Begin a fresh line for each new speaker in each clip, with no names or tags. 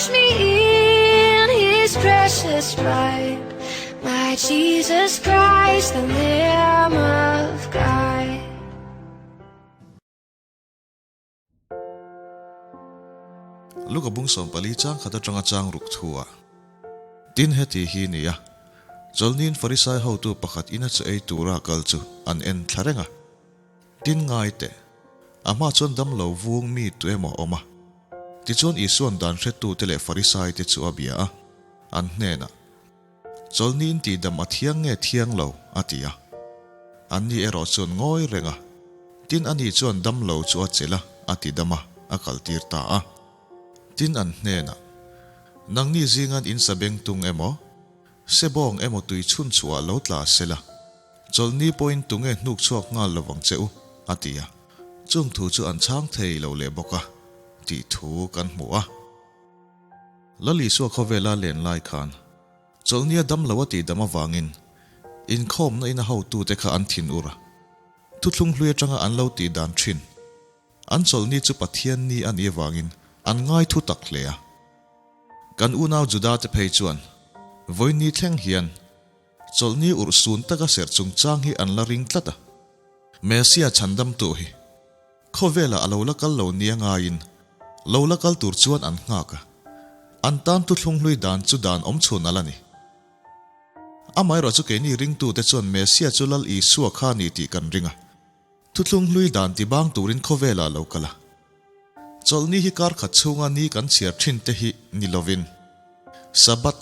Wash me in his precious blood. My Jesus Christ, the Lamb of God.
Luka bung 14 chang khat atanga chang ruk thu a. Tin heti hi ni a, Chawlhniin Farisai hotu pakhat ina chu ei tura kal chu an en thla reng a. Tin ngai teh, a hma chuan damlo vung mi tu emaw a awm a. Tichuan Isua'n dan hrettute leh Farisaite chu a bia a, an hnenah, Chawlhniin tihdam a thiang nge thiang lo? a ti a. Anni erawh chuan ngawi reng a, tin ani chuan damlo chu a chelh a, a tidam a, a kaltir ta a. Tin an hnenah, Nangni zingan in sabeng tung emaw, sebawng emaw tui chhun chhuah lo tla sela, Chawlhni pawhin tunge hnuk chhuak nghal lo vang che u? a ti a. Chung thu chu an chhang thei lo leh bawk a, tih thu kan hmu a. Lal Isua khawvela len lai khan Chawlhnia dam lo a tih dam avangin inkhawmna ina hotute kha an thin ur a, thuthlung hlui atanga an lo tih dan thin. An chawlhni chu Pathian ni a nih avangin an ngai thu tak hle a. Kan unau Juda te phei chuan vawiin ni thleng hian Chawlhni urhsun taka serh chungchang hi an la ring tlat a. Messia chhandamtu hi khawvelah a lo la kal lo nia ngaiin lo la kal tur chuan an nghak a, an tan thuthlung hlui dan chu dan awm chhun a la ni. Amaherawh chu keini ringtute chuan Messia chu Lal Isua kha a ni tih kan ring a, thuthlung hlui dan tibang turin khawvelah a lo kal a. Chawlhni hi kar khat chhunga ni kan chhiar thin te hi ni lovin, Sabbath,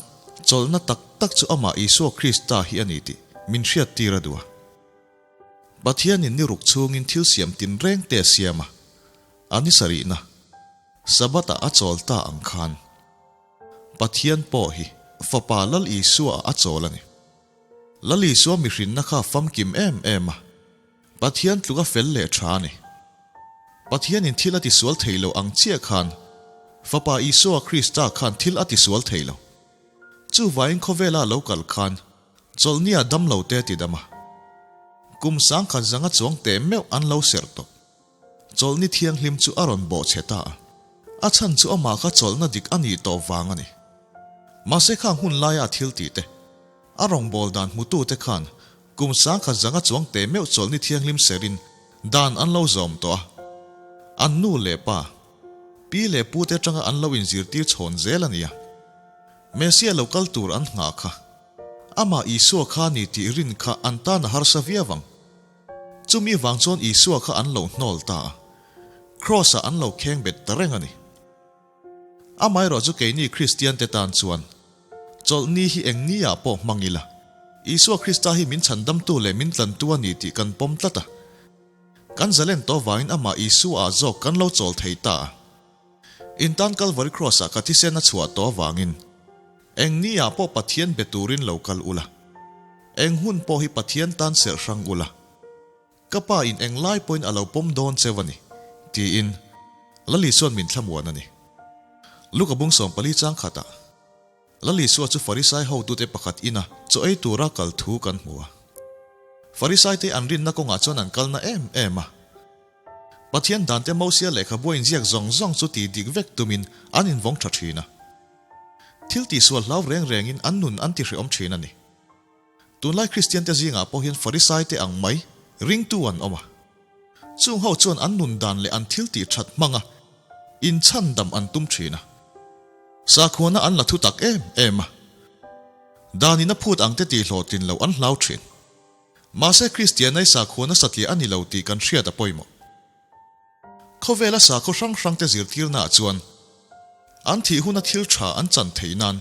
chawlhna tak tak chu amah Isua Krista hi a ni tih min hriattir a duh a. Pathianin ni ruk chhungin thil siam tinreng te a siam a, a ni sarihna, Sabbath-ah a chawl ta ang khan, Pathian pawh hi Fapa Lal Isua-ah a chawl a ni. Lal Isua mihrinna kha famkim em em a, Pathian tluka fel leh tha a ni. Pathianin thil a tisual thei lo ang chiah khan Fapa Isua Krista khan thil a tisual thei lo. Chuvangin khawvela lo kal khan chawlhnia damlo te ti dam a. Kum 10,000 zanga chuang teh meuh an lo serh tawh. Chawlhni thianghlim chu a rawn bawh chhe ta a. A chhan chu amah kha chawlhna dik a nih tawh vang a ni. Mahse khang hun laia a thil tih te, a rawngbâwl dan hmutute khan Kum 10,000 zanga chuang teh meuh chawlhni thianghlim serin dan an lo zawm tawh a. An nu leh pa, pi leh pu te atanga an lo inzirtir chhawn zel a nia. Messia lo kal tur an nghah kha. Amah Isua kha ni tih rin kha an tan a harsa viau ang. Chumi vang chuan Isua kha an lo hnawl ta a. Kraws-ah an lo kheng bet ta reng a ni. Amaherawh chu keini Kristian te tan chuan Chawlhni hi eng ni ah pawh hmang ila, Isua Krista hi min chhandamtu leh min tlantu a ni tih kan pawm tlat a. Kan zalen tawh vangin amah Isua ah zawk kan lo chawl thei ta a. In tan Kalvari Kraws ah ka thisen a chhuah tawh avangin eng ni ah pawh Pathian be turin lo kal ula, eng hun pawh hi Pathian tan serh hrang ula, Ka pa in eng lai pawhin a lo pawm dawn cheu a ni, tiin Lali chuan min thlamuan a ni. Luka bung 14 chang khatah Lali Sua chu Farisai hotute pakhat ina chaw ei tura kal thu kan hmu a. Farisaite an rinna kawngah chuan an kalna em em a. Pathian dante Mosia lehkhabu a inziak zawng zawng chu tih dik vek tumin an invawng tha thin a. Thil tihsual hlau reng rengin an nun an tihreawm thin a ni. Tunlai Kristiante zingah pawh hian Farisaite ang mai ringtu an awm a. Chung ho chuan an nun dan leh an thil tih that hmanga inchhandam an tum thin a. Sakhuana an la thu tak em em a. Danin a phut ang te tih hlawhtlin loh an hlau thin. Mahse Kristianai sakhuana satliah a ni lo tih kan hriat a pawimawh. Khawvela sakhaw hrang hrangte zirtirnaah chuan an thih huna thil tha an chan theih nan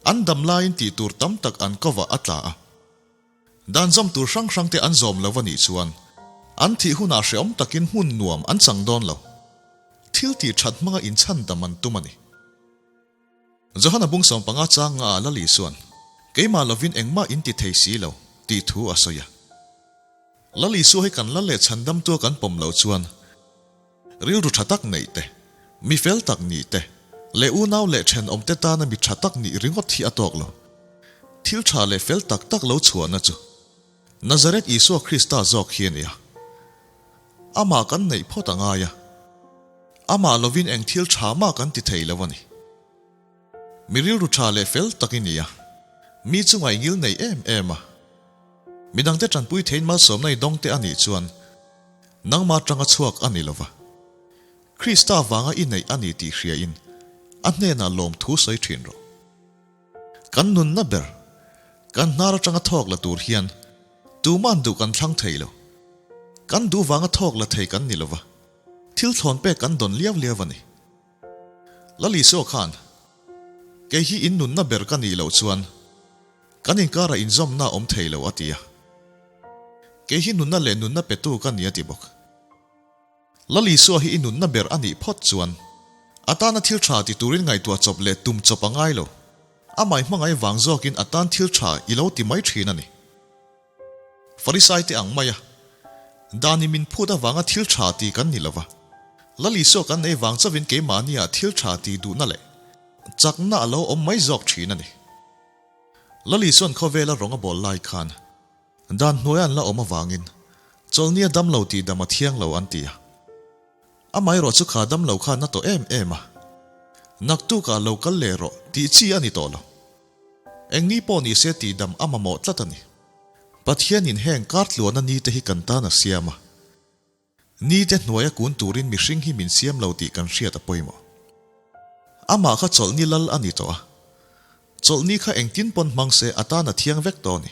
an dam laiin tih tur tam tak an kovah a tla a. Dan zawm tur hrang hrangte an zawm lo a nih chuan an thih hunah hrehawm takin hmun nuam an chang dawn lo. Thil tih that hmanga inchhandam an tum a ni. Johana bung 15 chang nga ah Lal Isua'n, Keimah lovin engmah in ti thei si lo, tih thu a sawi a. Lal Isua hi kan lal leh chhandamtua kan pawm loh chuan rilru tha tak neih te, mi fel tak nih te, leh unau leh thenawmte tana mi tha tak nih ringawt hi a tawk lo. Thil tha leh fel tak tak lo chhuahna chu Nazareth Isua Krista zawk hi a ni a. Amah kan neih phawt a ngai a, amah lovin eng thil tha mah kan ti thei lo a ni. Mi rilru tha leh fel tak i ni a, mi chunga i ngil nei em em a. Midangte tanpui theiin malsawmna i dawng te a nih chuan nangma atanga chhuak a ni lova. Krista vanga i neih a ni tih hriain a hnenah lawmthu sawi thin rawh. Kan nunna ber, kan hnar atanga thawk la tur hian tuman duh kan thlang thei lo. Kan duh vanga thawk la thei kan ni lova, thil thlawn pek kan dawn liau liau a ni. Lal Isua khan, Kei hi in nunna ber ka nih loh chuan kan inkarah inzawmna a awm thei lo a ti a. Kei hi nunna leh nunna petu ka ni a ti bawk. Lal Isua hi i nunna ber a nih phawt chuan a tana thil tha ti turin ngaihtuah chawp leh tum chawp a ngai lo. Amah i hmangaih vang zawkin a tan thil tha i lo ti mai thin a ni. Farisai te ang maia dan i min phut avanga thil tha ti kan ni lova, Lal Isua kan nei vang chauhin keimahnia thil tha ti duhna leh chakna a lo awm mai zawk thin a ni. Lal Isua'n khawvela rawng a bawl lai khan dan hnuaia an la awm avangin chawlhnia damlo tih dam a thiang lo an ti a. Amaherawh chu kha damlo kha na tawh em em a, naktukah lo kal leh rawh tih chi a ni tawh lo. Eng ni pawh ni se tihdam a mamawh tlat a ni. Pathianin heng kar tluana ni te hi kan tan a siam a. Ni te hnuaia kun turin mihring hi min siam lo tih kan hriat a pawimawh. Amah kha chawlhni lal a ni tawh a. Chawlhni kha engtin pawn hmang se a tan a thiang vek tawh a ni.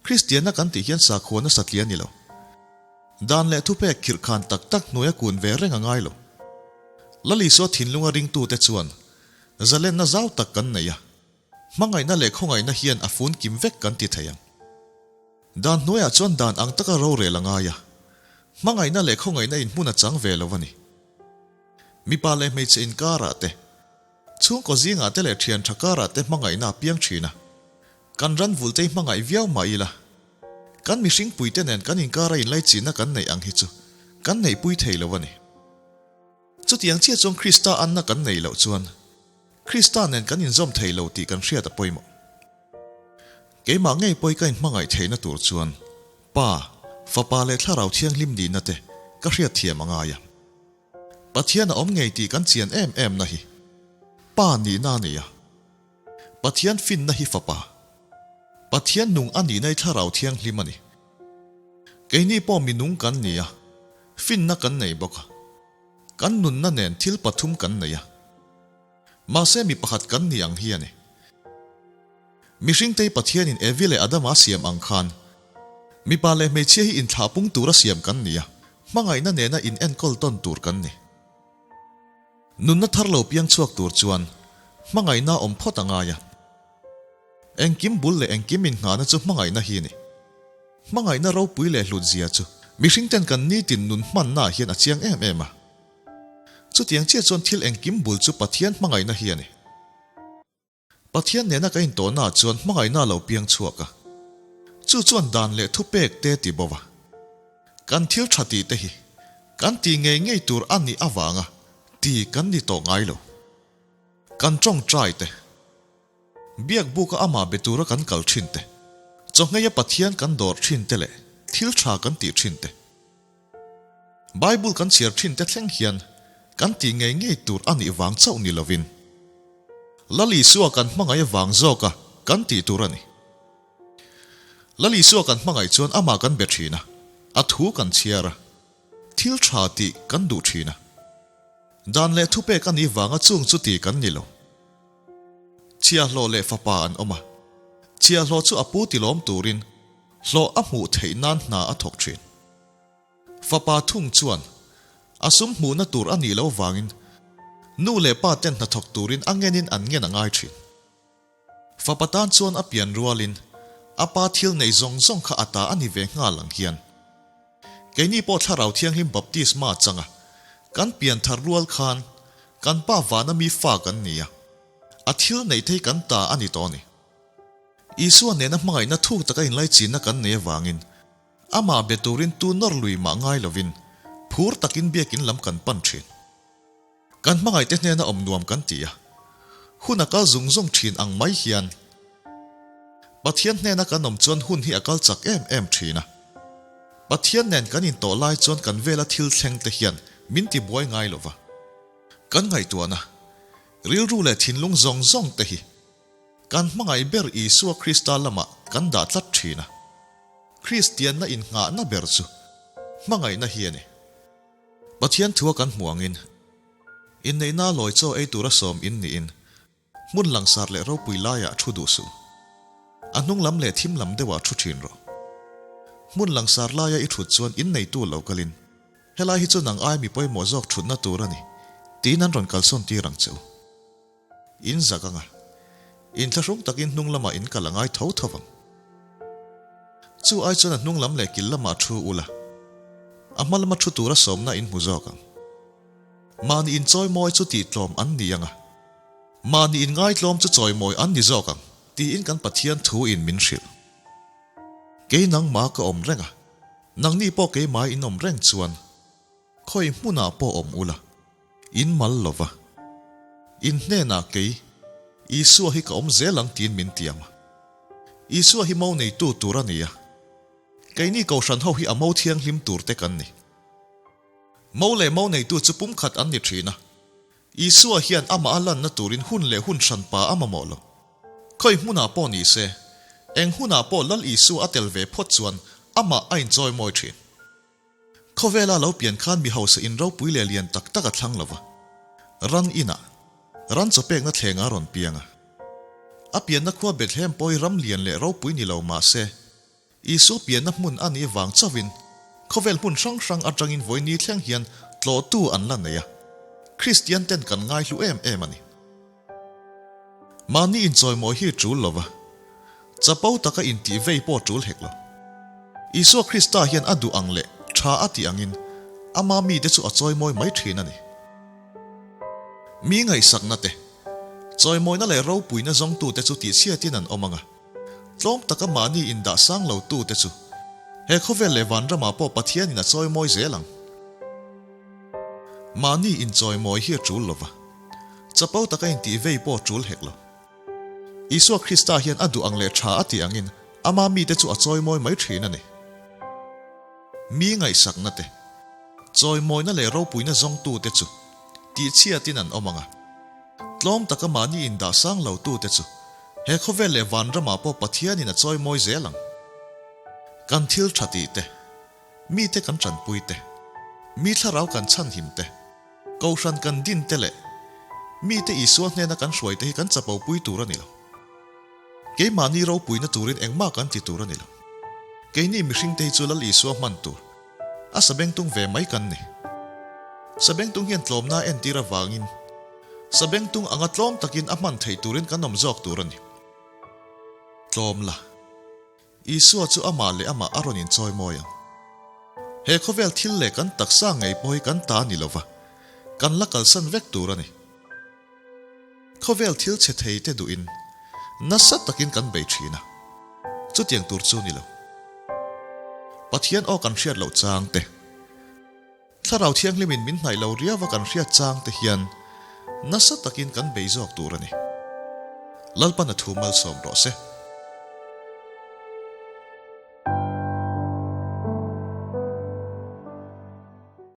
Kristianna kan tih hian sakhua nasa tli a ni lo. Dan leh thupek khirh khan tak tak hnuaia kun ve reng a ngai lo. Lal Isua thinlunga ringtute chuan zalenna zau tak kan nei a, hmangaihna leh khawngaihna hian a fun kim vek kan ti thei ang. Dan hnuaiah chuan dan ang taka rorel a ngai a, hmangaihna leh khawngaihna in hmun a chang ve lo a ni. Mipa leh hmeichhe inkarah te, chhungkaw zingah te leh thian tha karah te hmangaihna a piang thin a. Kan ran vultei hmangaih viau mah ila, kan mihring puite nen kan inkara inlaichinna kan neih ang hi chu kan neihpui thei lo a ni. Chutiang chiah chuan Krista anna kan neih loh chuan Krista nen kan inzawm thei lo tih kan hriat a pawimawh. Keimah ngei pawh i ka inhmangaih theihna tur chuan Pa, Fapa leh Thlarau Thianghlim nihna te ka hriatthiam a ngai a. Pathian a awm ngei tih kan chian em em na hi Pa nihna a ni a. Pathian finna hi Fapa. Pathian nung a nihna hi Thlarau Thianghlim a ni. Keini pawh mi nung kan ni a, finna kan nei bawk a. Kan nunna nen thil pathum kan nei a. Mahse mi pakhat kan ni ang hi a ni. Mihringtei Pathianin Evi leh Adama a siam ang khan, mipa leh hmeichhia hi inthlahpung tura siam kan ni a, hmangaihna nena in enkawl tawn tur kan ni. Nunna thar lo piang chhuak tur chuan hmangaihna awm phawt a ngai a. Engkim bul leh engkim inngahna chu hmangaihna hi a ni. Hmangaihna ropui leh hlut zia chu mihringten kan nitin nun hmannaah hian a chiang em em a. Chutiang chiah chuan thil engkim bul chu Pathian hmangaihna hi a ni. Pathian nena ka intawhnaah chuan hmangaihna a lo piang chhuak a, chu chuan dan leh thupek te ti bo a. Kan thil tha tih te hi kan tih ngei ngei tur a nih avanga ti kan ni tawh ngai lo. Kan tawngtai te, biak buka amah be tura kan kal thin te, chawhngheia Pathian kan dawr thin te leh thil tha kan tih thin te, Bible kan chhiar thin te thleng hian kan tih ngei ngei tur a nih vang chauh ni lovin, Lal Isua kan hmangaih vang zawka kan tih tur a ni. Lal Isua kan hmangaih chuan amah kan be thin a, a thu kan chhiar a, thil tha tih kan duh thin a. Dan leh thupek a nih vanga chung chu ti kan ni lo. Chhiahhlawh leh fapa an awm a, chhiahhlawh chu a pu tilawm turin hlawh a hmuh theih nan hna a thawk thin. Fapa thung chuan a sum hmuhna tur a nih loh vangin nu leh pa ten hnathawk turin a ngenin an ngen a ngai thin. Fapa tan chuan a pian rualin a pa thil nei zawng zawng kha a ta a ni ve nghal ang hian keini pawh Thlarau Thianghlim baptisma changa kan pian thar rual khan kan pa vana mi fa kan ni a, a thil neih te hi kan ta a ni tawh a ni. Isua nena hmangaihna thuk taka inlaichinna kan nei avangin Amah be turin tu nawr lui mah ngai lovin phur takin biakin lam kan pan thin. Kan hmangaihte hnena awm nuam kan ti a, hun a kal zung zung thin ang mai hian Pathian hnena kan awm chuan hun hi a kal chak em em thin a. Pathian nen kan intawh lai chuan kan vela thil thleng te hian min ti buai ngai lova. Kan ngaihtuahna. Rilru leh thinlung zawng zawng te hi kan hmangaih ber Isua Krista lamah kan dah tlat thin a. Kristianna innghahna ber chu hmangaihna hi a ni. Pathian thua kan hmuh angin, inneihna lawi chaw ei tura sawm in niin hmun langsar leh ropui laiah thu duh suh. A hnung lam leh thim lam deuhah thu thin rawh. Hmun langsar laia i thut chuan inneitu lo kalin, Helai hi chu nang ai mi pawimawh zawk thutna tur a ni, tiin an rawn kalsawn tir ang che u. In zak anga, inthlahrung takin hnung lamah in kal a ngai tho tho vang. Chu ai chuan a hnung lam leh kil lamah thu ula, a hma lama thu tura sawmna in hmu zawk ang. Mahni inchawimawi chu tihtlawm an ni anga, mahni inngaitlawm chu chawimawi an ni zawk ang, tiin kan Pathian thu in min hrilh. Kei nangmah ka awm reng a, nangni pawh keimah in awm reng chuan khawi hmunah pawh awm ula, in mal lo va. In hnenah kei, Isua hi ka awm zel ang tiin min tiam a. Isua hi mo neitu tur a ni a, keini Kohhran ho hi a mo thianghlim tur te kan ni. Mo leh mo neitu chu pumkhat an ni thin a, Isua hian amah a lanna turin hun leh hun hranpa a mamawh lo. Khawi hmunah pawh ni se, eng hunah pawh Lal Isua a tel ve phawt chuan amah a inchawi mawi thin. Khawvela lo pian khan mi hausa in ropui leh lian tak tak a thlang lo va, ran inah, ran chaw pekna thlengah a rawn piang a. A pianna khua Bethlehem pawh hi ram lian leh ropui ni lo mah se, Isua pianna hmun a nih vang chauhin khawvel hmun hrang hrang atangin vawiini thleng hian tlawhtu an la nei a, Kristian ten kan ngaihlu em em a ni. Mahni inchawimawi hi tul lo va, chapo taka intih vei pawh tul hek lo. Isua Krista hian a duh ang leh tha a tih angin ama mite chu a chawimawi mai thin a ni. Mi ngaihsakna te, chawimawina leh ropuina zawngtute chu tihchhiatin an awm ang a, tlawm taka mahni indah sang lo tute chu he khawvel leh vanramah pawh Pathianin a chawimawi zel ang. Mahni inchawimawi hi a tul lo va. Chapo taka intih vei pawh tul hek lo. Isua Krista hian a duh ang leh tha a tih angin ama mite chu a chawimawi mai thin a ni. Mi ngaihsakna te, chawimawina leh ropuina zawngtute chu tihchhiatin an awm ang a. Tlawm taka mahni indah sang lotute chu he khawvel leh vanramah pawh Pathianin a chawimawi zel ang. Kan thil tha tih te, mite kan tanpui te, mi thlarau kan chhanhim te, Kohhran kan din te leh mite Isua hnena kan hruai te hi kan chapo pui tur a ni lo. Keimahni ropuina turin engmah kan ti tur a ni lo. Keini mihring te hi chu Lal Isua hman tur a sabengtung ve mai kan ni. Sabengtung hian tlawmna a entir avangin sabengtung anga tlawm takin a hman theih turin kan awm zawk tur a ni. Tlawm la. Isua chu amah leh amah a rawn inchawi mawi ang. He khawvel thil leh kan taksa ngei pawh hi kan ta ni lova, kan la kalsan vek tur a ni. Khawvel thil chhe thei te duhin nasa takin kan bei thin a, chutiang tur chu ni lo. Pathian aw kan hriat loh chang te, Thlarau Thianghlimin min hnaih lo riau a kan hriat chang te hian nasa takin kan bei zawk tur a ni. Lalpan a thu malsawm rawh se.